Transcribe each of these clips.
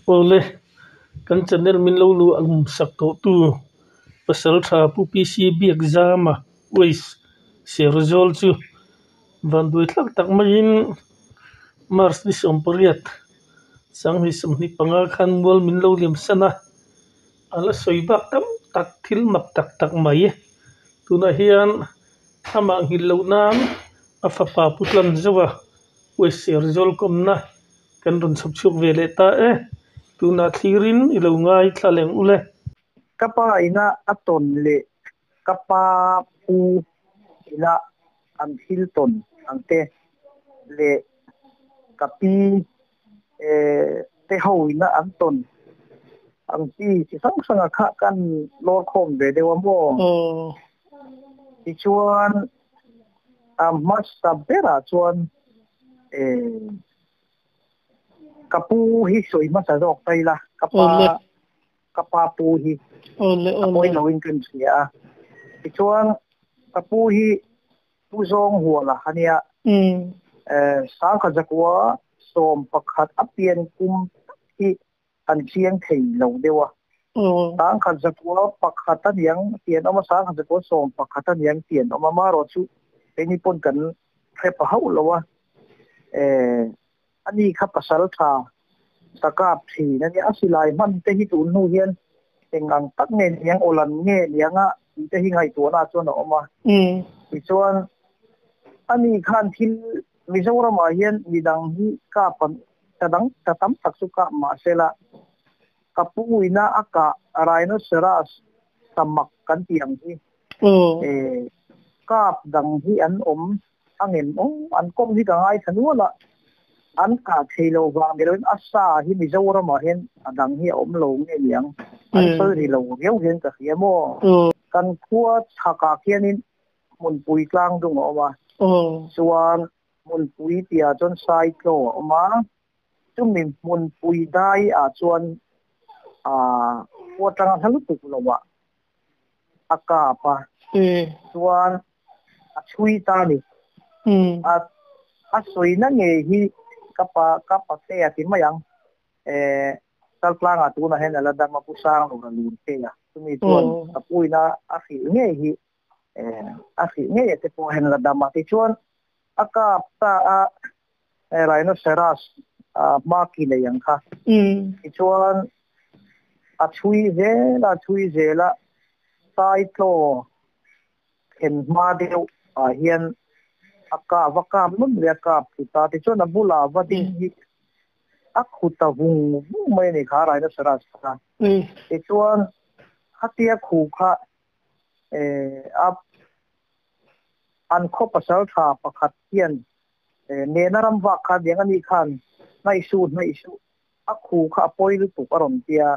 Awle, kan channel min lo luh ang sak tawh tu Pasaltha Pu PC Biakzama Uais Serzawl chu vanduai thlak tak maiin March ni 18 2025 khan mual min lo liam san a, a la sawi bak tam tak thil mak tak tak mai. Tunah hian amah nghilh loh nan a fapa Pu Tlanzova Uais Serzawl kawmna kan rawn chhawp chhuak ve leh ta e. Tunah thlirin i lo ngaithla leng ule. Ka pa ina a tawn leh ka pa pu ina an thil tawn ang te leh ka pi te ho ina an tawn ang chi chi hrang hranga kha kan lawr khawm ve deuh a maw? Tichuan a hmasa berah chuan ka pu hi sawi hmasa zawk ta ila, ka pa ka pa pu hi a pawi loin ka inhria a. Tichuan ka pu hi Pu Zawng Huala a nia. 1911 a pian kum tak hi an chiang thei lo deuh a. 1901 a niang tih an awm a, 1911 a niang tih an awm a. Amaherawhchu keini pawn kan hre pa hauh lo a. Ani kha pasal tha sakap thin a nia. A silai hman te hi tun hnu hian eng ang tak nge niang, awlan nge niang a tih te hi ngaihtuahna chuan a awm a. Tichuan ani khan thil Mizoramah hian midang hi kap an ta dang ta tam tak chu kap mah sela ka pu ina a kah rhinoceros samak kan tih ang hi kap dang hi an awm a ngem aw an kawm hi ka ngaithla nual a an kah thei lo vang ni loin a sa hi Mizoramah hian a dang hi a awm lo nge niang an sawi ri lo riau hian ka hria maw kan khua chhakah khianin hmunpui tlang dung a awm a chuan hmunpui tihah chuan Saitlaw a awm a chumi hmunpui dai ah chuan ah khua tanga hla lutuk lo ah a kap a chuan a chhui ta a ni a a sawina ngei hi ka pa ka pate a ti mai ang eh Chaltlangah tunah hian a la dam a Pu Sanglura lun te a chumi chuan ka puina a hrilh ngei hi eh a hrilh ngei a te pawh hian a la dam a tichuan a kap ta a rhinoceros hma ki nei ang kha tichuan a chhui zel a chhui zel a Saitlaw thlen hma deuh ah hian a kap a kap nawm leh a kap thut a tichuan a bulah va ding hi a khu ta vung vung mai a ni kha rhinoceros kha tichuan khatia khu kha a an khaw pasal tha pakhat hian nena ram vak kha diang a nih khan hnaih suh hnaih suh a khu kha a pawi lutuk a rawn tia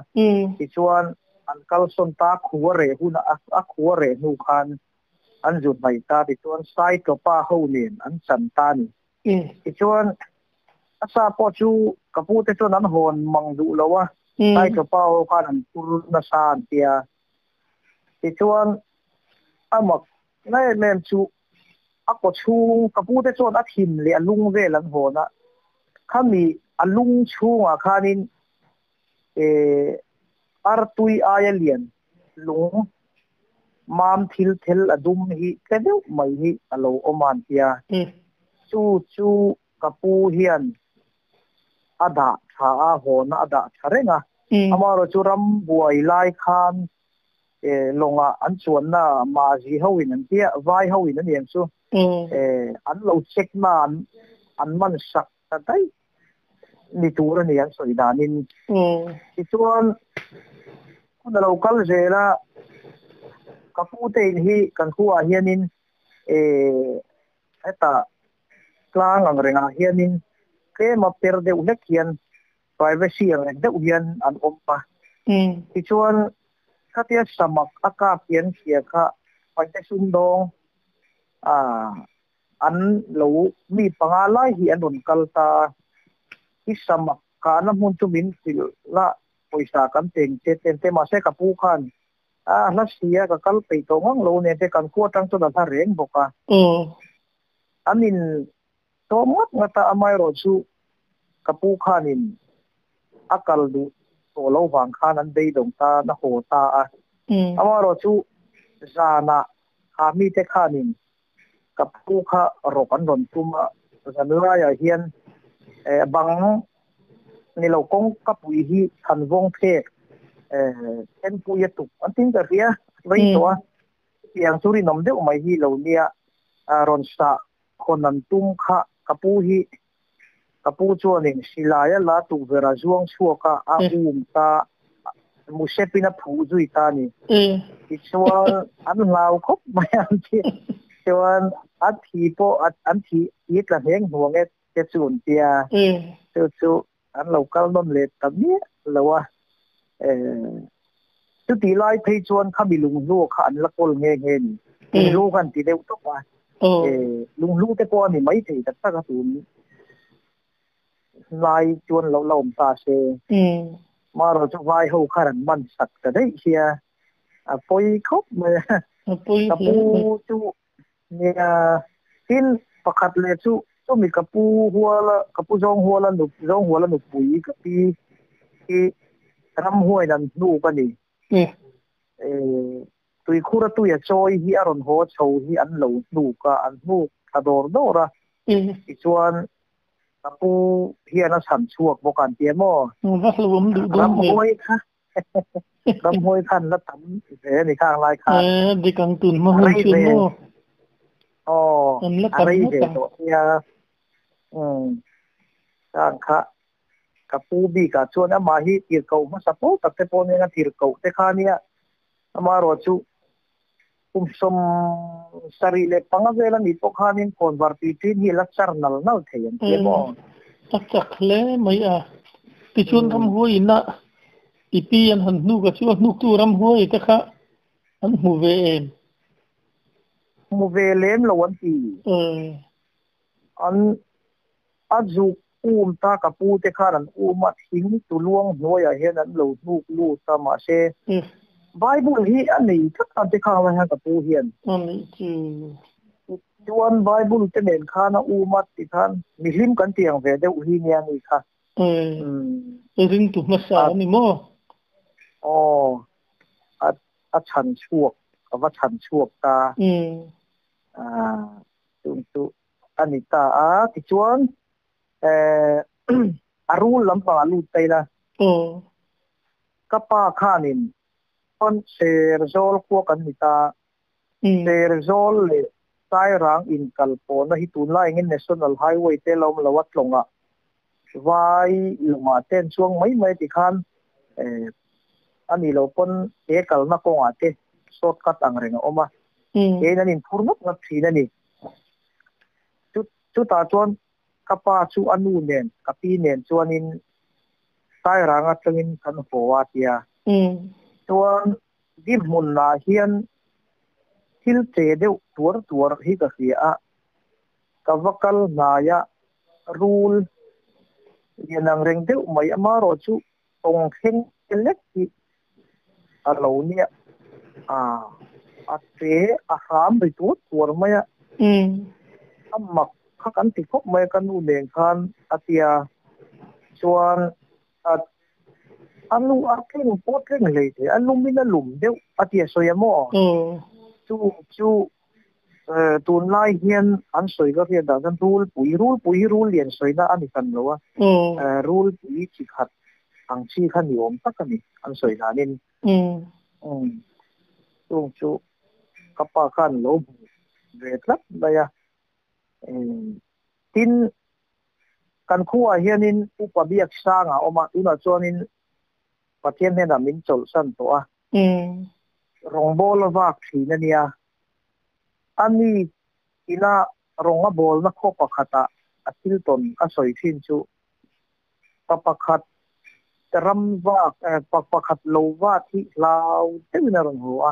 tichuan an kalsawn ta khu a reh hun a khu a reh hnu khan an zu hnaih ta tichuan Saitawpa ho nen an chan ta a ni tichuan a sa pawh chu ka pu te chuan an hawn mang duh lo a Saitawpa ho khan an phur nasa an tia tichuan a mak em em chu a kaw chhung ka pu te chuan a thin leh a lung vel an hawn a, khami a lung chhungah khanin eh artui aia lian lung mam thil thel a dum hi tle deuh mai hi a lo awm a an tia. Chu chu ka pu hian a dah tha a, hawn a dah tha reng a, amaherawhchu ram buai lai khan lawngah an chuanna Mazi ho in an tia, Vai ho in a ni ang chu, an lo check na an man sak ta daih ni tur a ni an sawi danin. Tichuan hun a lo kal zel a, ka pu te in hi kan khuaah hianin hetah tlang ang rengah hianin tlema per deuh hlek hian privacy ang reng deuh hian an awm a. Tichuan khatia samak a kap hian hria kha paite sumdawng an lo mi panga lai hi an rawn kal ta a. I samak kahna hmun chu min hrilh la pawisa kan peng che ten te mahse ka pu khan a hla sia ka kal peih tawh ngang lo nen te kan khua atang chuan a hla reng bawk a. An in tawm ngat ngat a amaherawh chu ka pu khanin a kal duh Tawh lo vang khan an beidawng ta na haw ta a. Amaherawhchu zanah kha mite khanin ka pu kha rawk an rawn tum a, zan laiah hian bang ni lo kawngka pui hi chhan vawng phek thenpui a tuk an tin ka hria rei tawh a. Chutiang chu rinawm deuh mai hi lo nia rawn sah hawn an tum kha ka pu hi Ka pu chuanin silai a la tukverh a zuang chhuak a, a um ta, musepin a phuh zui ta a ni. Tichuan an hlau khawp mai a an ti. Chuan a thi pawh an thi i tla hleng hnuang e te chu an ti a. Chu chu an lo kal nawn leh ta miah lo a. Chutih lai phei chuan khami lunghlu kha an la kawl nghe nghe a ni. Lunghlu kha an ti deuh tawp a. Lunghlu te pawh a ni maithei tak tak a tun lai chuan lo la awm ta se. Marawh chu vai ho khan an man sak ta daih sia a pawi khawp mai a. Ka pu chu Nia, tin, pakhat leh chu chumi ka pu huala, ka pu zawng huala nu, zawng huala nupui ka pi hi ramhuaiin an hnuk a ni. Tuikhur a tui a chawi hi a rawn haw chho hi an lo hnuk a, an hnuk thla dawr dawr a. Tichuan, ka pu hian a chhan chhuak bawk a an ti em aw? Va hlauhawm duh dawn ve. Ramhuai kha Ramhuai khan la tam ve a ni khang lai khan. Eh, dik ang tun hma hun chu maw? Aw, an la tam a rei ve tawh sia. Um, khang kha ka pu bikah chuan amah hi tirhkoh hmasa pawl tak te pawh nen a tirhkoh te kha nia. Amaherawh chu kum 75 vel a nih pawh khanin khawnvar tui ṭin hi la char nal nal thei an ti a maw? A chak hle mai a. Tichuan ramhuai ina i pi an han hnuk a chu a hnuktu ramhuai te kha an hmu ve em? Hmu ve lem lo an ti. An a zuk um ta ka pu te khan an um a, thing tu luang hnuaiah hian an lo hnuk lut a, mahse Bible hi a nei tlat a te khang lai hian ka pu hian. A nih chu. Chuan Bible te nen khan a um a ti khan mihlim kan ti ang ve deuh hi nia ni kha. Ringtu hmasa a ni maw? Aw, a chhan chhuak, a va chhan chhuak ta. Chung chu a ni ta a, tichuan a rul lampang ah lut ta ila. Ka pa khanin chuan Serzawl khua kan ni ta, Serzawl leh Sairang inkal pawhna hi tunlai engin National Highway te la awm lo a, tlawngah vai lawngah te an chuang mai mai tikhan a nih loh pawn he kalna kawngah te shortcut ang reng a awm a, keiin an inphur ngawt ngawt thin a ni. Chutah chuan ka pa chu a nu nen, ka pi nen chuanin Sairang atangin kan haw a tia. Chuan dinhmunah hian thil che deuh tuar tuar hi ka hria a, ka va kal hnaia rul lian ang reng deuh mai amaherawh chu tawng thleng lek hi a lo nia a, a che a hram ri tuar tuar mai a, a mak kha kan ti khawp mai a ka nu nen khan a tia chuan a a nu a tleng pawh tleng hlei thei a lumin a lum deuh a tia sawi a maw chu chu Tunlai hian an sawi ka hriat dan chuan rulpui, rulpui hi rul lian sawina a ni hran lo a, rulpui chi khat ang chi kha ni awm tak a ni an sawi danin. Chung chu ka pa khan lo hmu ve tlat mai a. Tin, kan khuaah hianin Upa Biaksanga a awm a, tunah chuanin Pathian hnenah min chawlhsan tawh a. Rawngbawl a vak thin a nia. A ni ina rawng a bawlna khaw pakhatah a thil tawn a sawi thin chu pa pakhat ram vak pa pakhat lo vat hi hlau deuhin a rawn haw a.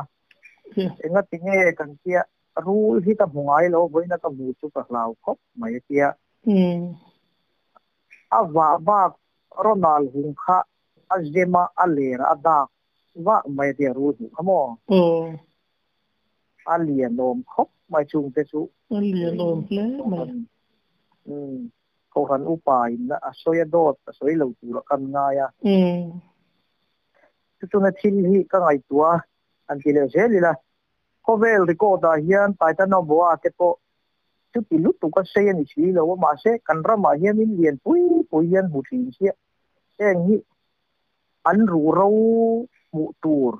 Engati nge kan tia rul hi ka hmu ngai lo vawiin a ka hmu chu ka hlau khawp mai a tia. A vah bak Ronald hung kha a zem a, a ler a dak vah mai a tia rul hmuh kha maw? A lianawm khawp mai chungte chu. A lianawm hle mai. Kohhran upa in a sawi a dawt a sawi lo tur a kan ngai a. Chu chuna thil hi ka ngaihtuah a, han ti leh zel ila. Khawvel record ah hian Titanoboa te pawh chuti lutuk a sei a ni si lo a, mahse kan ramah hianin lian pui pui hian hmu thin chiah. Heng hi an ruhro hmuh tur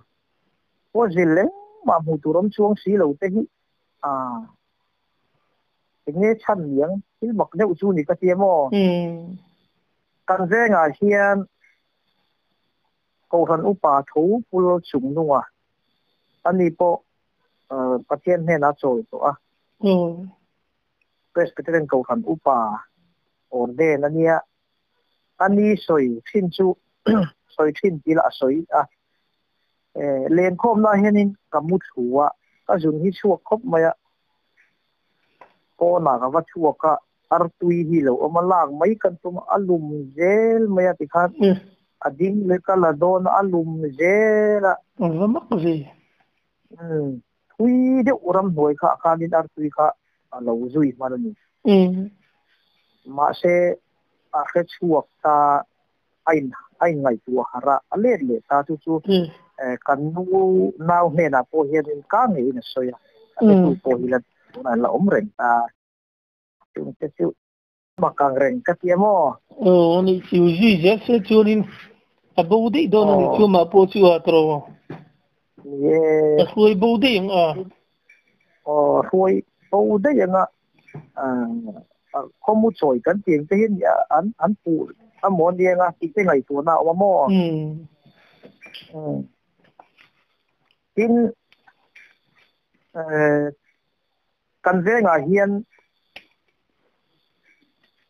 fossil engmah hmuh tur awm chuang si lo te hi a eng nge chhan niang thil mak deuh chu ni ka ti em aw. Kan vengah hian Kohhran upa tho pul chung nunga ani pawh Pathian hnenah a chawi tawh a. Presbyterian Kohhran upa ordain a nia. Ani sawi thin chu sawi thin tih lah a sawi a. Lenkhawmna hianin ka mu thlu a, ka zun hi chhuak khawp mai a. Pawnah ka va chhuak a, artui hi lo awm a, lak mai kan tum a, a lum zel mai a tikhan a ding leh ka la dawn a, a lum zel a. A va mak ve. Umm, thui deuh ramhnuai kha a khanin artui kha a lo zui hman a ni. Mahse, a hre chhuak ta a in a inngaihtuah harh a, a let leh ta chu chu kan nu nau hnenah pawh hianin ka ngeiin a sawi a, a hretu pawh hi la tunah la awm reng ta. Chungte chu mak ang reng ka ti a maw? Aw a nih chu, zui zel se chuanin a bo daih dawn a nih chu mah pawh chu a tawrh. Ni e. A hruai bo daih ang a. Aw hruai bo daih ang a. Khawmu chawi kan tih ang te hi an an puh a maw aniang a tih te ngaihtuahna a awm a maw? Tin, kan vengah hian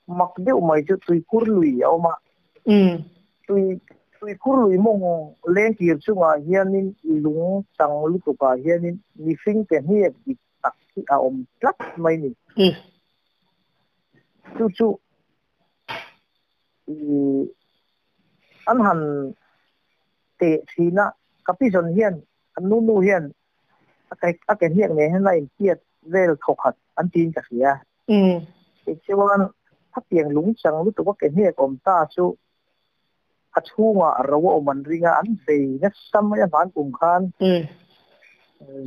mak deuh mai chu tuikhur lui a awm a. Tui tuikhur lui mawng lengkir chungah hianin lung chang lutukah hianin mihring ke hniak dik tak hi a awm tlat mai ni. Chu chu i an han teh thin a, ka pi zawn hian kan nu nu hian a ke a ke hniak nen hian a intiat vel thawkhat an tiin ka hria. Tichuan khatiang lungchang lutuk a ke hniak awm ta chu a chhungah ro a awm an ring a, an bei nasa mai a hman kum khan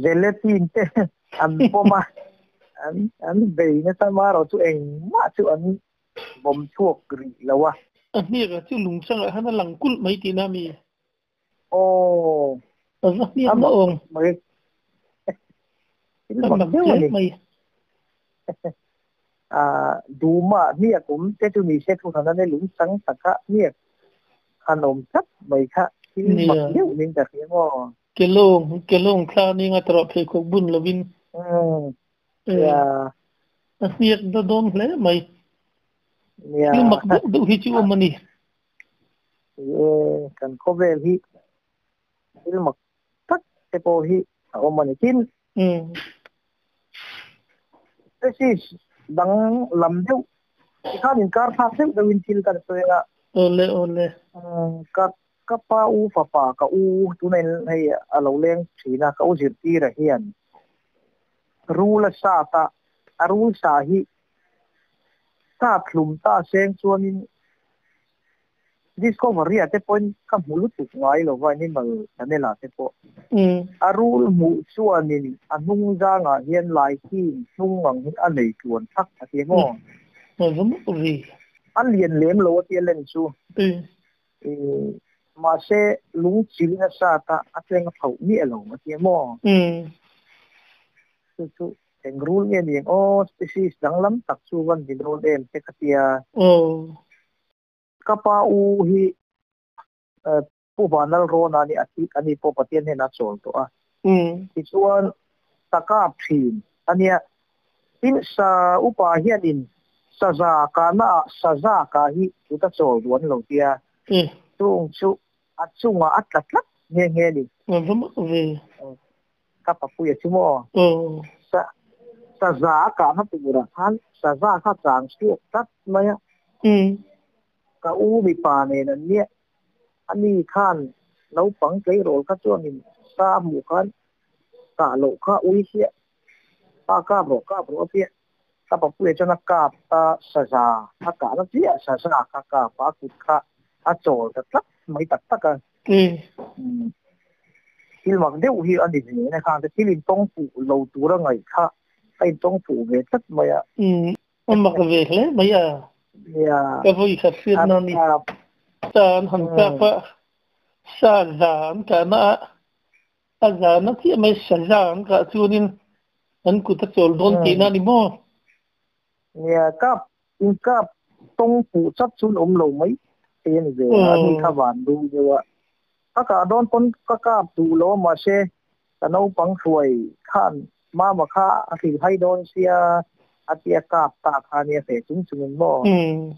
gelatin te an pawm a, an an bei nasa mai erawh chu engmah chu an vawm chhuak rih lo a. A hniakah chu lungchangah khan a lang kulh mai tihna a mi? Aw. A va hniak na awng. Mai. A mak deuh a ni. Mai. Duma hniak awm te chu ni se thu hran a ni lungchang taka hniak han awm tlat mai kha thil mak deuh niin ka hria maw. Kelawng kelawng thla ning a tawrh pheikhawk bun lovin. A hniak na dawn hle mai. Thil mak deuh deuh hi chu awm a ni. Kan khawvel hi thil mak tak te pawh hi a awm a ni. Tin, species dang lam deuh tikhan inkar thlak deuh deuhin thil kan sawi a. Awle awle. Ka ka pa u fapa ka u tuna in hei a lo leng thin a, ka u zirtira hian rul a sat a, a rul sa hi sat hlum ta seng chuanin Discovery ah te pawhin ka hmu lutuk ngai lo va Animal Channel ah te pawh. A rul hmuh chuanin a hnung zangah hian laiking hnung ang hi a nei tluan thak a ti maw? A lian lem lo a tia len chu. Mahse lung chilin a sat a, a tleng a phauh miah lo a ti maw? Chu chu Eng rul nge ni ang aw, species danglam tak chu van ni dawn em te ka tia. Ka pa u hi Pu Vanlalrawna ni a thi a ni pawh Pathian hnenah a chawl tawh a. Tichuan ka kap thin a nia. Tin sa upa hianin saza kahna ah saza kah hi chuta chawl duh an lo tia. Chung chu a chungah a tla tlat nghe nghe a ni. Va mak ve. Ka papuia chu maw? Sa saza a kahna turah khan saza kha chang chhuak tlat mai a. Ka u mipa nen an nia. Ani khan naupang tleirawl kha chuanin sa a hmuh khan kah loh kha ui chiah. Pa kap rawh kap rawh a tia. Ka papuia chuan a kap a saza a kahna chiah saza kha kap a, a kut kha a chawl ta tlat mai tak tak a. Thil mak deuh hi a ni ve na khang te thil intawng fuh lo tura ngaih kha a intawng fuh ve tlat mai a. Umm a mak ve hle mai a. Nia. Ka vawi khat hriat na ni. Sa an han kap a, sa za an kahna a, a za na chiah mai sa za an kah chuanin an kut a chawl dawn tihna a ni maw? Nia, kap inkap tawng fuh chat chuan awm lo mai thei a ni ve a, ani kha van dum deuh a. Ka kah dawn pawn ka kap duh lo a mahse ka naupang hruai khan mama kha a hrilh hai dawn sia a tia kap ta kha nia fe chung chungin maw. Umm.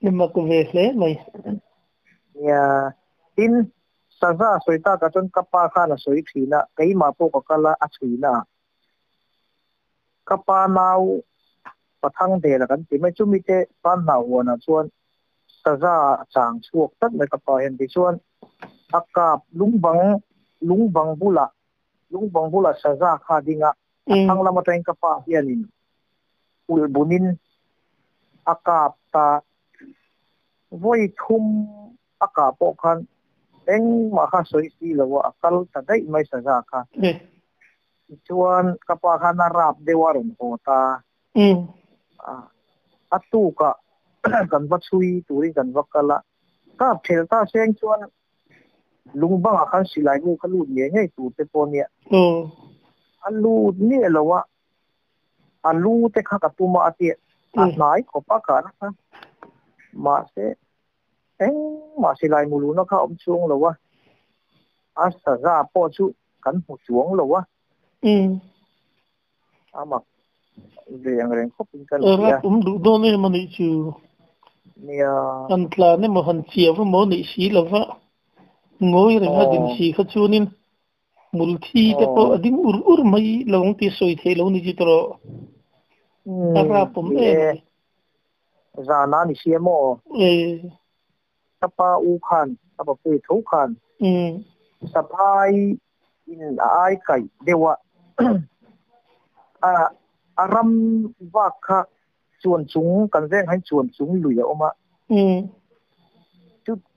I mak ve hle mai. Nia, tin saza sawi takah chuan ka pa khan a sawi thin a, keimah pawh ka kal a, a chhuina ah. Ka pa nau pathang dela kan ti mai chumi te pan hnah huanah chuan saza a chang chhuak tlat mai ka pa hian tichuan a kap lungbang lungbang bulah lungbang bulah saza kha a ding a a thlang lam atangin ka pa hianin ulh bunin a kap ta vawi thum a kah pawh khan engmah kha sawi si lo a, a kal ta daih mai saza kha. Tichuan ka pa khan a rap deuh a rawn haw ta. A tukah kan va chhui turin kan va kal a, kap thelh ta seng chuan lungbangah khan silai mu kha lut ngei ngei tur te pawh nia. A lut miah lo a, a lu te kha ka tum a a tia, a hnai khawp a kahna kha. Mahse Engmah silai muluna kha a awm chuang lo a, a saza pawh chu kan hmu chuang lo a. A mak ve ang reng khawp in ka ni a. Rat awm duh dawn em a nih chu. Nia. Han tlan emaw han chiau emaw a nih si lo va, ngawi reng a din si kha chuanin hmul thi te pawh a ding ur ur mai lo ang tih sawi theih lo ni chu tawh. A rap awm em a ni. Zana ni sia maw? Ka pa u khan, ka papui tho khan saphai in a ai kaih deuh a, a ram vak kha chuan chung, kan veng hain chuan chung lui a awm a.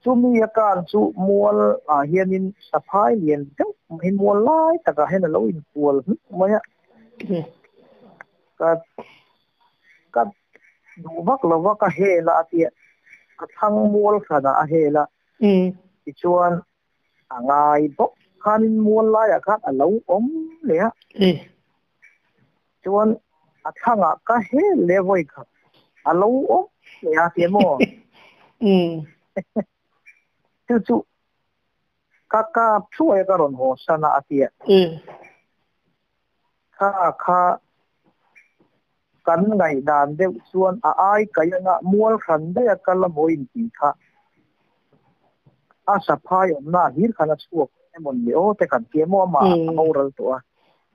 Chumi a kan chu mual ah hianin saphai lian deuh mai mual lai takah hian a lo inkual hluk mai a. Ka Ka duh vak lo va, ka hel a a ti a, ka thlang mual hranah a hel a, tichuan a ngai bawk khanin mual laiah khan a lo awm leh a, chuan a thlangah ka hel leh vawi khat a lo awm leh a ti maw? Chu chu ka kap thuai a ka rawn haw san a a ti a. Kha kha kan ngaihdan deuh chuan a ai kai anga mual hran daih a kal amaw intih kha a saphai awmna ah hlir khan a chhuak emaw ni aw te kan ti emaw amah a boral tawh a.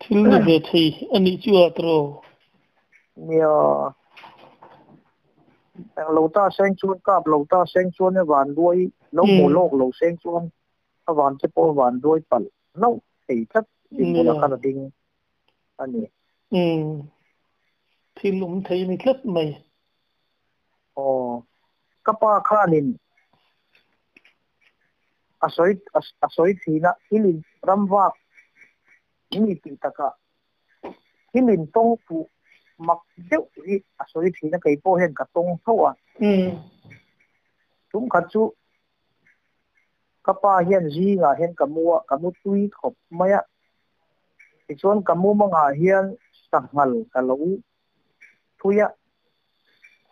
Thil ni ve thei a nih chu a tawh. Nia, eng lo ta seng chuan kap lo ta seng chuan e vanduai lo hmu lawk lo seng chuan a van te pawh vanduai palh hlauh thei tlat dinhmunah khan a ding a ni. Umm, thil awm thei a ni tlat mai. Aw, ka pa khanin a sawi a sawi thin a, thil in ram vak mi tih takah thil in tawng fuh mak deuh hi a sawi thin a, kei pawh hian ka tawng tho a. Tum khat chu Ka pa hian zingah hian ka mu a, ka mu tui khawp mai a. Tichuan ka mumangah hian sanghal ka lo thui a,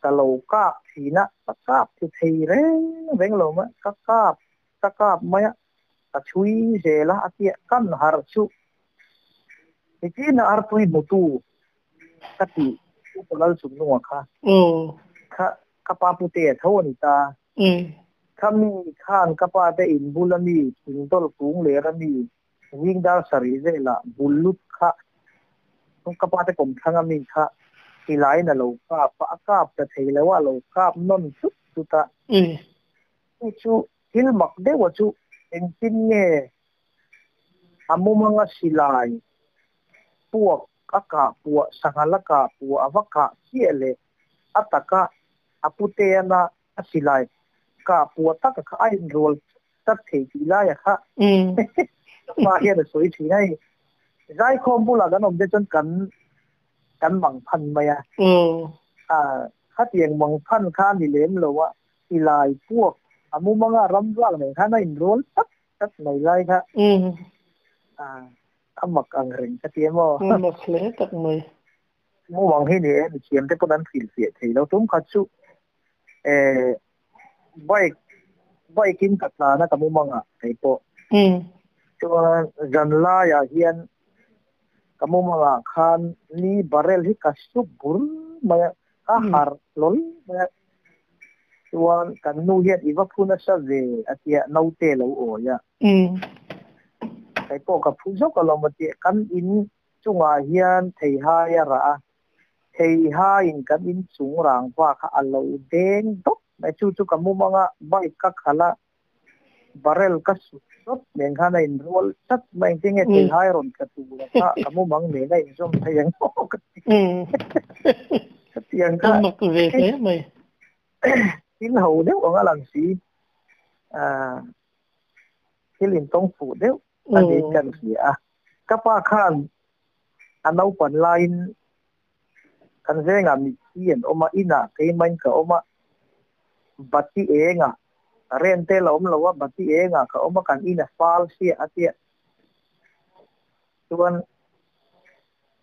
ka lo kap thin a, ka kap thu thei reng reng lo mai, ka kap ka kap mai a, ka chhui zel a, a tia kan harh chu nichina artui hmutu ka tih Upa Lalchungnunga kha kha ka pa putea tho a ni ta. Khami khan ka pa te in bula mi thingdawlh kung lera mi zing dar sarih velah bul lut kha ka pa te kawmthlang a mi kha silaiin a lo kap a, a kap ta thei lo a, a lo kap nawn tut tut a. Chu chu thil mak deuh a chu engtin nge a mumanga silai puak a kah puah, sanghal a kah puah, a va kah chiah leh a taka a puteana a silai kah puah taka kha a inrual chat thei tih laia kha ka pa hian a sawi thin a hei. Zaikhawm bulah kan awm te chuan kan kan mang phan mai a. Khatiang mang phan kha a ni lem lo a, silai puak a mumanga ram vak nen khan a inrual tak tak mai lai kha a mak ang reng ka ti em aw. A mak hle tak mai. Mumang hi ni e, mithiam te pawn an hrilhfiah thei lo. Tum khat chu bike bike in ka tlan a ka mumangah kei pawh. Chuan zan laiah hian ka mumangah khan ni barrel hi ka sup bur mai a, ka harh hlawl mai a. Chuan kan nu hian i va phu nasa ve a tia naute lo awi a. Kei pawh ka phu zawk alawm a tia kan in chungah hian theihai a rah a, theihaiin kan in chung rangva kha a lo deng dawp mai. Chu chu ka mumanga bike ka khalh a, barrel ka sut dawp nen khan a inrual tlat mai. Engtin nge theihai rawn tla tur a kha ka mumang nen a inzawm thei ang aw ka ti. Chutiang kha. A mak ve hle mai. Thil ho deuh ang a lang si. Thil intawng fuh deuh a ni kan hria a. Ka pa khan a naupan laiin kan vengah mitthi an awm a, inah keimain ka awm a, bati engah rent te la awm lo a, bati engah ka awm a, kan in a fal sia a tia. Chuan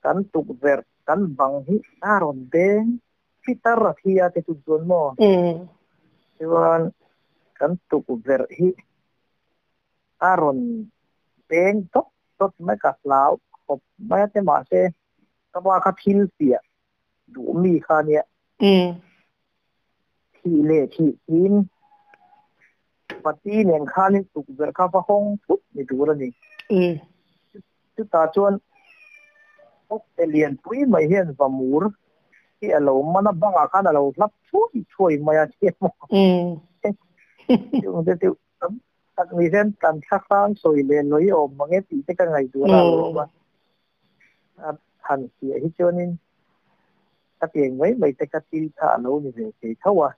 kan tukverh kan bang hi a rawn deng Pitar a thi a ti tut dawn maw? Chuan kan tukverh hi a rawn beng dawt dawt mai ka hlau khawp mai a te mahse ka pa kha thil piah duh mi kha nia. Thih leh thih tiin pati nen khanin tukverh kha va hawng thut ni tur a ni. Chutah chuan awkte lianpui mai hian vamur hi a lo man a, bangah khan a lo hlap thuai thuai mai a tia maw? Chungte chu tam tak ni hian kan thla hrang sawi leh lawi awm mang e tih te ka ngaihtuah a lo awm a. A han fiah hi chuanin ka tiang mai mai te kha thil kha a lo ni ve thei tho a.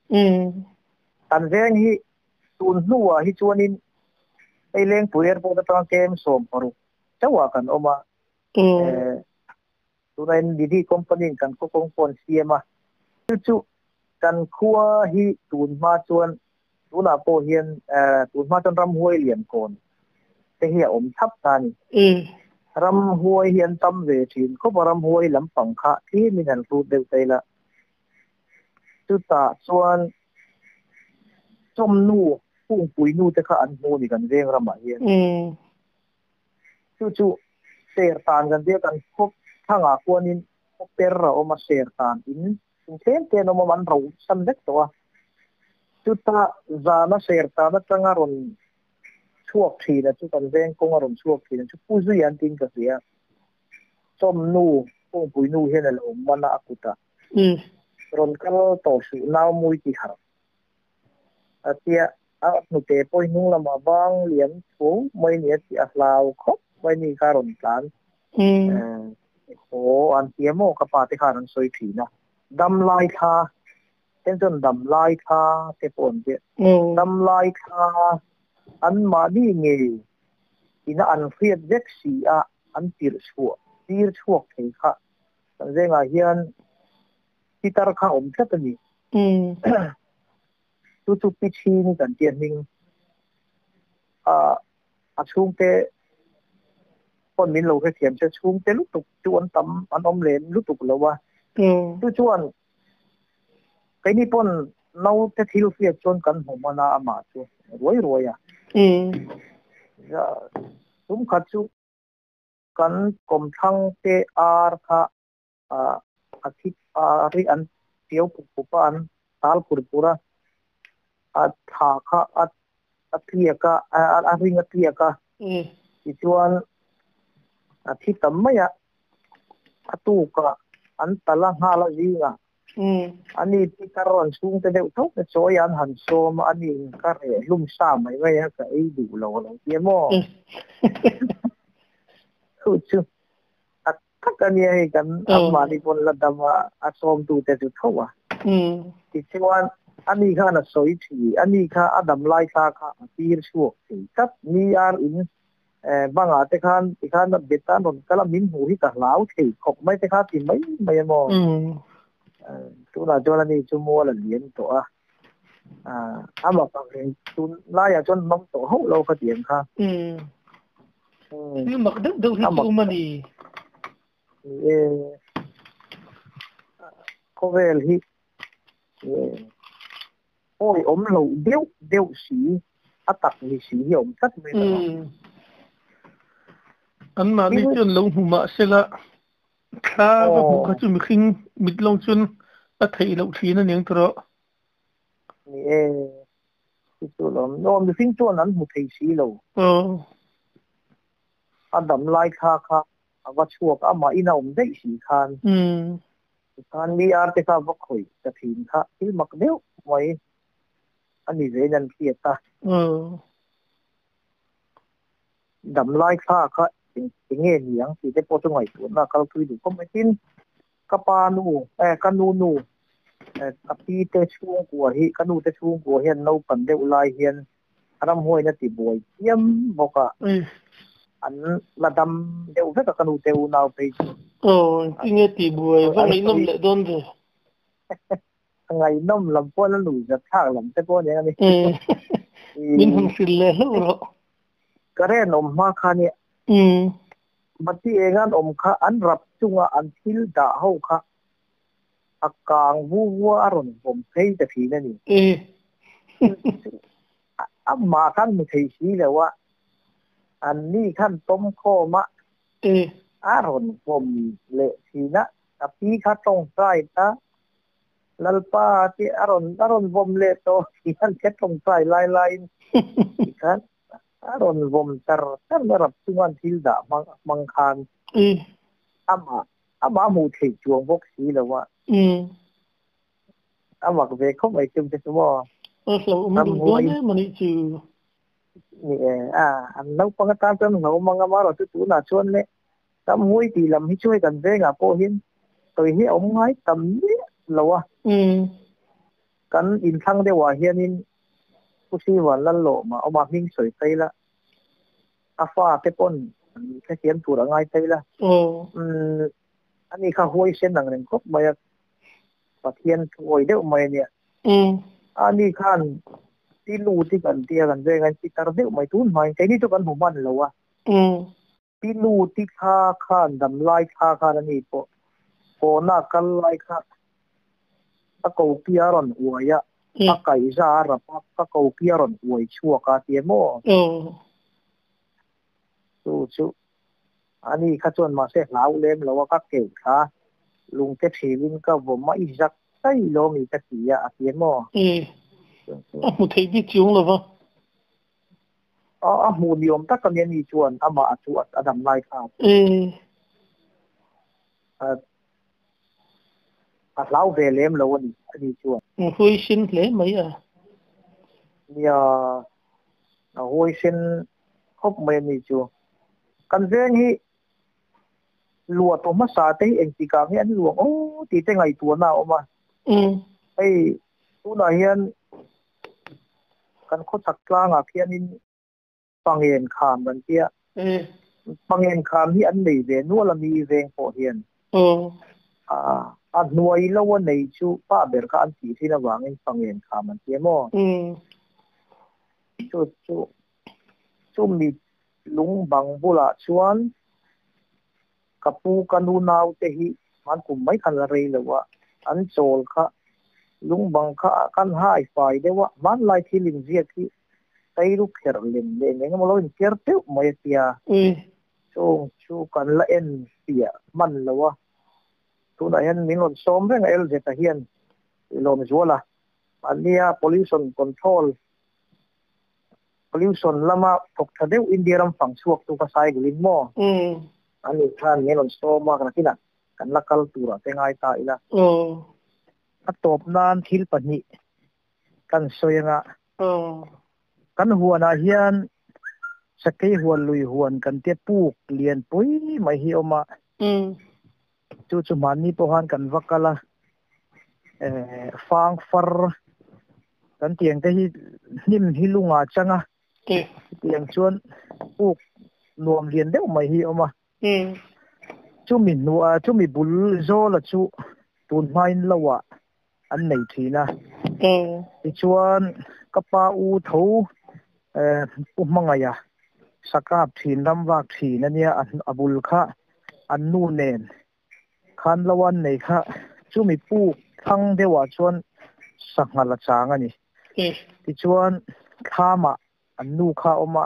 Kan veng hi Tun hnuah hi chuanin hei Lengpui Airport atanga KM 60 chauhah kan awm a, tuna NDD company in kan khaw kawng pawh an siam a, chu chu kan khua hi tun hma chuan tunah pawh hian tun hma chuan ramhuai lian kawn te hi a awm thlap ta a ni. Ramhuai hi an tam ve thin khawp a, ramhuai lampang kha tlemin an hrut deuh ta ila. Chutah chuan chawmnu kungpui nu te kha an hmu a ni kan veng ramah hian. Chu chu ser tan kan tia kan khawp thangah khuanin khaw per a awm a ser tan in in tlem te an awm a an ro san vek tawh a. Chuta zana ser tan atanga rawn chhuak thin a chu kan veng kawng a rawn chhuak thin a chu Pu Zuia an tiin ka hria. Chawmnu kungpui nu hian a lo man a a kutah. Rawn kal tawh suh nau mui ti harh a tia a hnute pawh hi hnung lamah bang lian tho mai ni a tih a hlau khawp mai ni kha rawn tlan haw an tia maw ka pa te khan an sawi thin a dam lai thla then chuan dam lai thla te pawh an tia dam lai thla an mahni ngei ina an hriat vek si a an tirh chhuah tir chhuak thei kha Kan vengah hian pitar kha awm tlat a ni. Chu chu Pichhini kan tia hming a a chhungte pawn min lo hrethiam se chhungte lutuk chu an tam an awm lem lutuk lo a. Chu chuan keini pawn naute thil hriat chuan kan hmu hman a amah chu ruai ruai a. Tum khat chu Kan kawmthlang te ar kha a thi a ri an piau pup pup a, an tal pur pur a, a thla kha a tliak a, a ring a tliak a, tichuan a thi tam mai a, a tukah an tal a nghal a zingah Ani pitar an chhungte deuh tho te chawi an han sawm a, ani in ka reh hlum sa mai mai a, ka ei duh lo a lo ti a maw? Chu chu tak tak a nia hei kan anmahni pawn la dam a, a sawmtute chu tho a. Tichuan. Ani khan a sawi thi ani kha a dam lai thla kha a tir chhuak thei tlat mi ar in bangah te khan tikhan a bet a rawn kal a min hmuh hi ka hlau thei khawp mai te kha ti mai mai a maw. Tunah chuan ani chu mual a lian tawh a a mak ang reng tun laiah chuan an awm tawh hauh lo ka ti ang kha. Thil mak deuh deuh hi chu awm a ni. Ni e, khawvel hi awi awm lo deuh deuh si, a tak ni si hi a awm tlat mai lo a. Anmahni chuan lo hmu mah sela, thla va hmuh kha chu mihring mit lawng chuan a theih loh thin a niang tawh. Ni e, chu chu lawm. Aw, mihring chuan an hmu thei si lo. A dam lai thla kha a va chhuak a, amah in a awm daih si khan. Tikhan mi ar te kha va khawih ta thin kha thil mak deuh mai a ni vein an hriat a. Dam lai thla kha eng nge ni ang tih te pawh chu ngaihtuahna a kalpui duh khawp mai. Tin, ka pa nu, eh ka nu nu, ka pi te chhungkua hi, ka nu te chhungkua hian naupan deuh lai hian Ramhuaina ti buai chiam bawk a, an la dam deuh vek a ka nu te unau phei chu. Aw, engtin nge ti buai va ngaihnawm leh dawn ve. Ngaihnawm lam pawh la lui zat thlak lam te pawh aniang a ni. Min han hrilh leh hlauh rawh. Current awm hma kha nia. Bati eng an awm kha an rap chunga an thil dah ho kha a kang vu vua a rawn vawm phei ta thin a ni. Amah khan hmu thei si lo a, an ni khan tawm khawm a, a rawn vawm leh thin a, a pi kha tawngtai ta, Lalpa ti a rawn a rawn vawm leh tawh tih an hre tawngtai lai laiin tikhan a rawn vawm char char mai rap chunga an thil dah hmang hmang khan amah amah hmuh theih chuang bawk si lo a. A mak ve khawp mai chung te chu maw. A hlauhawm duh dawn em a nih chu. Ni e, a an naupang atan chuan hlauhawm ang amaherawh chu tunah chuan le Ramhuai tih lam hi chu hei kan vengah pawh hian sawi hi a awm ngai tam miah lo a. Kan inthlang deuhah hianin Pu Sivan Lallawma awma hming sawi phei la, a fate pawn an hrethiam tur a ngai phei la. Ani kha huaisen ang reng khawp mai a, Pathian thuawi deuh mai a nia. Ani khan Pi Nu ti kan tia kan veng a, in tar deuh mai tun hmain keini chu kan hmu hman lo a. Pi Nu ti thla khan damlai thla khan ani pawh kawna kal lai kha a koki a rawn uai a, a kaihza a rap a, ka koki a rawn uai chhuak a ti em aw? Chu chu ani kha chuan mahse hlau lem lo a, ka keuh thla lungte thilin ka vawm a, i zak daih lo mi ka ti a, a ti em aw? A hmu thei bik chiang lo va. A hmuh ni awm tak a nia ni chuan amah a chu a dam lai kha. A hlau ve lem lo a ni a ni chuan. Huaisen hle mai a. Nia, a huaisen khawp mai a ni chu. Kan veng hi luah tawh hmasa te hi engtikah nge an luang aw tih te ngaihtuahna a awm a. Hei tunah hian kan khawchhak tlangah khianin Pangen kham kan tia. Pangen kham hi an nei ve nual a mi veng pawh hian. A hnuai lo a nei chu pa ber kha an tih thin avangin Pangen kham an tia maw? Chu chu chumi lung bang bulah chuan ka pu ka nu nau te hi hman kum mai khan la rei lo a, an chawl kha lung bang kha kan hai fai deuh a, hmanlai thil inziak hi Tairu kherh lem leh eng emaw lo inker teuh mai a tia. Chung chu kan la en piah hman lo a, tunah hian min rawn sawm reng a LZ a hian i lawm zual a, mahnia pollution control pollution lama thawk tha deuh India ram fang chhuak tu kha Saigulin maw a nih khan min rawn sawm a, nakinah kan la kal turah te ngai ta ila. A tawp nan thil pahnih kan sawi anga kan huanah hian sakei huan lui huan kan tia puk lian pui mai hi a awm a, chu chu hmanni pawh khan kan va kal a, fang far. Kan tiang te hi hnim hi lungah a chang a, chutiang chuan puk nuam lian deuh mai hi a awm a. Chumi hnuah chumi bul zawla chu tun hmain loah an nei thin a. Tichuan ka pa u tho Pu Hmangaiha sakap thin ram vak thin a nia a bul kha an nu nen khan lo an nei kha chumi puk thlang deuhah chuan sangha la chang a ni. Tichuan thlamah an nu kha a awm a,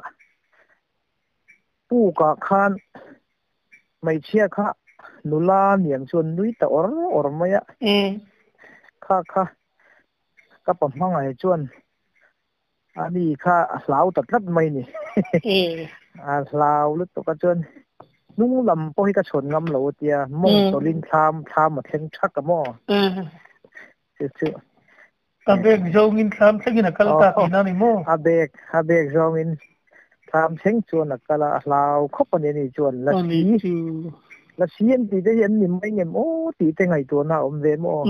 pukah khan hmeichhia kha nula niang chuan nui ta awr awr mai a, kha kha ka pa hmangaih chuan ani kha a hlau ta tlat mai ni. A hlau lutuk a chuan hnung lam pawh hi ka chhawn ngam lo a tia, mawng tawlhin thlam thlam a thleng thak a maw? Chu chu. A bag zawngin thlam thlengin a kal ta tihna a ni maw? A bag a bag zawngin thlam thleng chuan a kal a, a hlau khawp a ni ani chuan lasi lasi an tih te hi an ni mai ngem aw tih te ngaihtuahna a awm ve maw?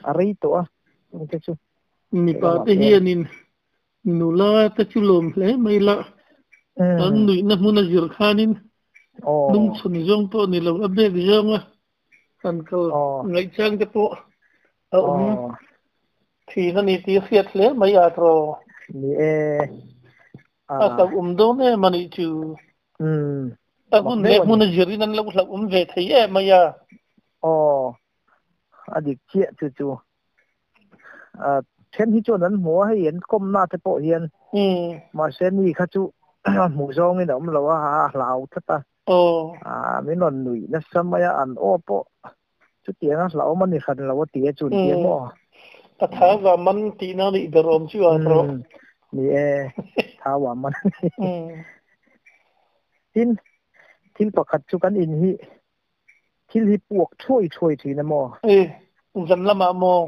A rei tawh a chungte chu. Mipa te hianin nula te chu lawm hle mai la, an nuihna hmun a zir khanin hnungchhawn zawng pawh ni lo, a bag zawnga han kal ngaihchang te pawh a awm thin a ni tih a hriat hle mai a tawh. Ni e. A hlauhawm dawn em a nih chu. A hun leh hmun a zirin an lo hlauhawm ve thei em mai a. Aw, a dik chiah chu chu. Then hi chuan an hmu a, hei an kawmna te pawh hian mahse ni kha chu hmuh zawngin a awm lo a, a hlau tlat a. Min rawn nuih nasa mai a, an aw pawh chutiang a hlauhawm a ni hran lo a ti a chun tia maw? A tha va man tihna nih ber awm chu a rawh. Ni e, tha va man a ni. Tin, thil pakhat chu kan in hi Thil hi puak thuai thuai thin a maw? E, zan lamah maw?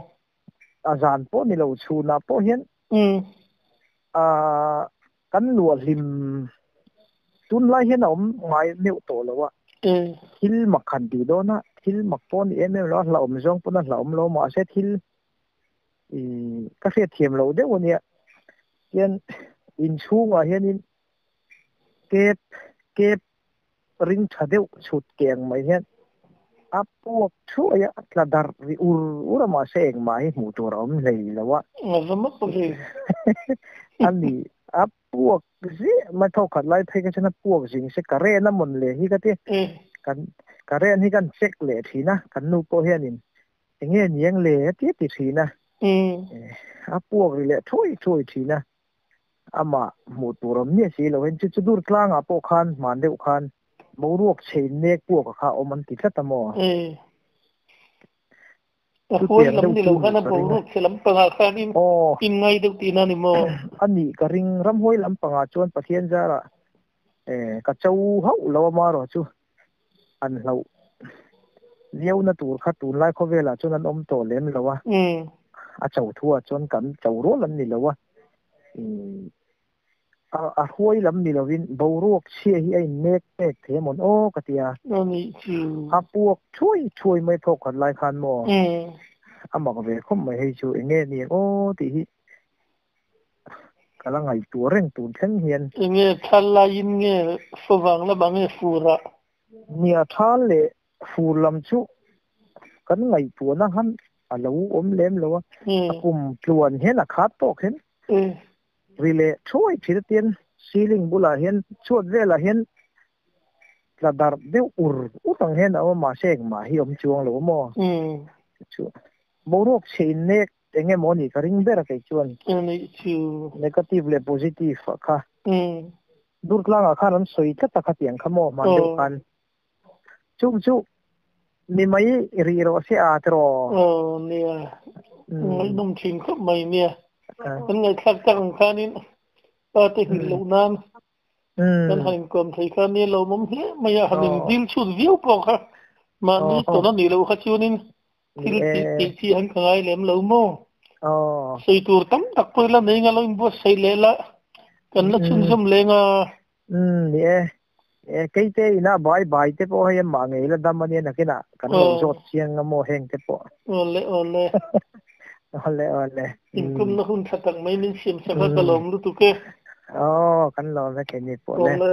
A zan pawh ni lo, chhunah pawh hian kan luah hlim tunlai hian a awm ngai meuh tawh lo a. Thil mak han tih dawn a, thil mak pawh a ni em em lo a, hlauhawm zawng pawn a hlauhawm lo mahse thil ka hriatthiam loh deuh a nia. Hian inchhungah hianin kep kep ring tha deuh chhut keng mai hian a puak thuai a, a tla darh ri ur ur a mahse engmah hi hmuh tur a awm hlei lo a. A va mawp ve. A ni, a puak ziah mai thawk khat lai phei kha chuan a puak zing se current a mawn le hi ka ti. Kan current hi kan check leh thin a, kan nu pawh hianin enge niang le a ti a ti thin a. A puak ri leh thuai thuai thin a. Amah hmuh tur awm miah si lo hian chu chu dur tlangah pawh khan hman deuh khan boruak chhein mek puaka kha awm an ti tlat a maw? A huai lam ni lo khan a boruak chhe lam pangah khan in in ngai deuh tihna a ni maw? A nih ka ring, ramhuai lam pangah chuan Pathian zarah ka cho hauh lo a marawh chu an hlauh viauna tur kha tunlai khawvelah chuan an awm tawh lem lo a, a cho thuah chuan kan cho rual an ni lo a, a hruai lam ni lovin boruak chhia hi a in nek nek thei a mawn aw ka ti a, a puak thuai thuai mai phawk khat lai khan maw a mak ve khawp mai hei chu eng nge ni ang aw tih hi. Ka la ngaihtuah reng tun thleng hian. Enge thal laiin nge favang lamah nge furah? Nia thal leh fur lam chu kan ngaihtuahna han a lo awm lem lo a, a kum tluan hian a khat tawk hian ri leh thuai thin a tian ceiling bulah hian chhuat velah hian tla darh deuh ur ur ang hian a awm a mahse engmah hi awm chuang lo a maw? Chu boruak chhe innek Eng emaw nih ka ring ber a kei chuan. Anih chu. Negative leh positive ah kha. Durtlangah khan an sawi tlat a khatiang kha maw hman deuh khan. Chung chu mi mai rih rawh se a tiraw. Aw nia. Ngaihnawm thin khawp mai nia. Kan ngaihthlak tak ang khanin pa te nghilh loh nan kan han inkawm thei kha nia lawmawm hle mai a, han indil chhut viau pawh kha mahni tawn a nih loh kha chuanin Thil tih tih chi an ka ngai lem lo maw? Sawi tur tam tak pawh ila nei nga lo inbuatsaih leh la, kan la chhunzawm leng a. Ni e. Keite ina bai bai te pawh hei amah ngei la dam ania nakinah kan lo zawt chiang nga maw heng te pawh. Awle awle. Awle awle. Inkumna hun tha tak mai min siam sak a ka lawm lutuk e. Aw kan lawm e keini pawh le. Awle.